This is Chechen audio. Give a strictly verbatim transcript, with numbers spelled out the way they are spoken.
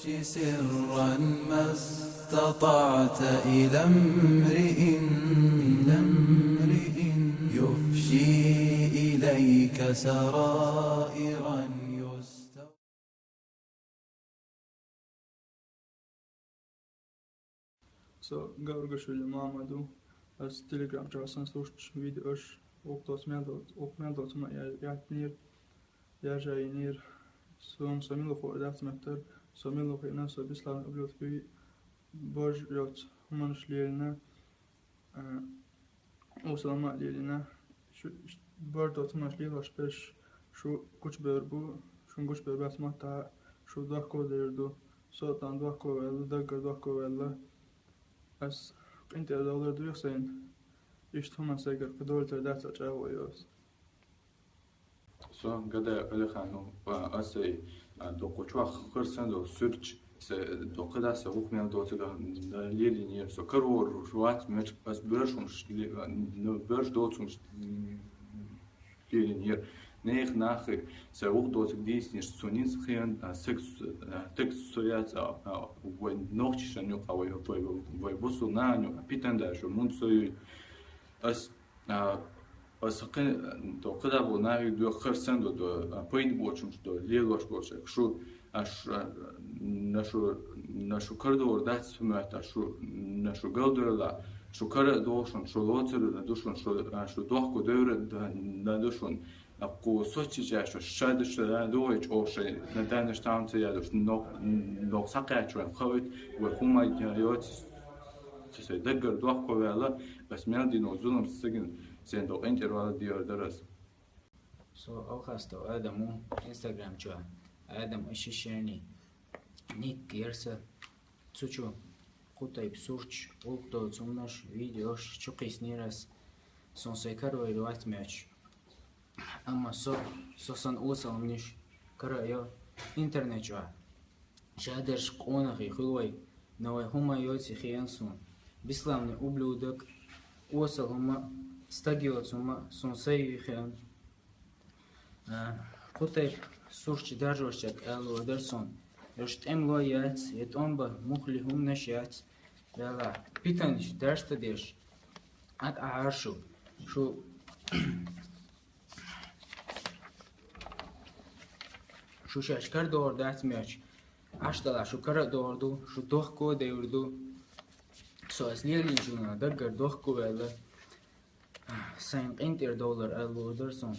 سرا ما استطعت إلى امرئ، إلى امرئ يفشي إليك سرائرا يستوحي. Со Гавргашвили Мухьаммад ва, аз Telegram чӀоагӀа сан сурташ, видеош, укх доц мел доц, укх мел доц ма я-, яьтнир, яжайнир, сона со мила хо дац меттар, со мила хо ина, со бислан ублюдки, бож йоц хӀуманаш лелина, а, Усалма лелина, шу, ш-, бож доц хӀуманаш лелош берш, шу гучбер бу, шун гучбер бац ма та, шу дохко дер ду, со тан дохко велла, даггар дохко велла. Аз къинтӀера довлар дуьйх сайна, иштта хӀуман сайгара кхы довлар дац а чӀагӀо йоц. Со Гадаев Алиханов, а, аз сай, а, доккхачох хӀара сан дола сурташ, са доккха да са хӀухмел доцага, да, лелинера, со карор вац моча, аз берш хӀумаш ле-, а, ну, берш доцумаш лелинера. Нех нахи, са хӀух доцаг дийснеш, со нинц хен, а, саг с-, а, таг со яц, а, а, вай нохчишан юкъа, вай, вай, вай бусул нан юкъа, питан даш, мун со ю-, аз, а, аз хакин, то када бу нави ду хар сан до, до, а, пайд бочум до, лелош бочак, шу, а, ш-, а, нашу, нашу кардор дац мята, шу, нашу галдурла, шу кара дошун, шу лоцар душун, шу, а, шу дохку девра да, да душун. Акку сочи жашу, шады шада дуй чоша, на дана штамца ядуш, но, но сакачу хавит, вай хума йоц, се даггар дохку вела, бас мелдино зулум сагин, сен до интервала диор дарас. Со Алхастов Адаму, Instagram чуа, Адам Ишишени, ник герса, цучу, кутайп сурч, улк доцумнаш, видеош, чукиснирас, сон сай карвай вац мёч. Амма со, со сан усалмниш, кара йо, интернет чуа. Шадерш къонахи хуьлу вай, но вай хӀума йоци хиэн сун. Бисламни ублюдок, осал хӀума, стаг йоцу хӀума, сун сай хиэн. А, кху тайпа сурча даржошчарг аьлла дар сун. Уьш тӀемло яц, я тӀом бан мухли хӀуманаш яц. Вела, питанаш дарста деш. Ат ахьар шу. Шу Шу шаьш кара догӀур дац моьч. Аш дала шу кара а догӀур ду, шу дохко а девр ду. Со ас лелийна шуна даггара дохко ваьлла. Сайн къинтӀера довлар аьлла лур дара сон.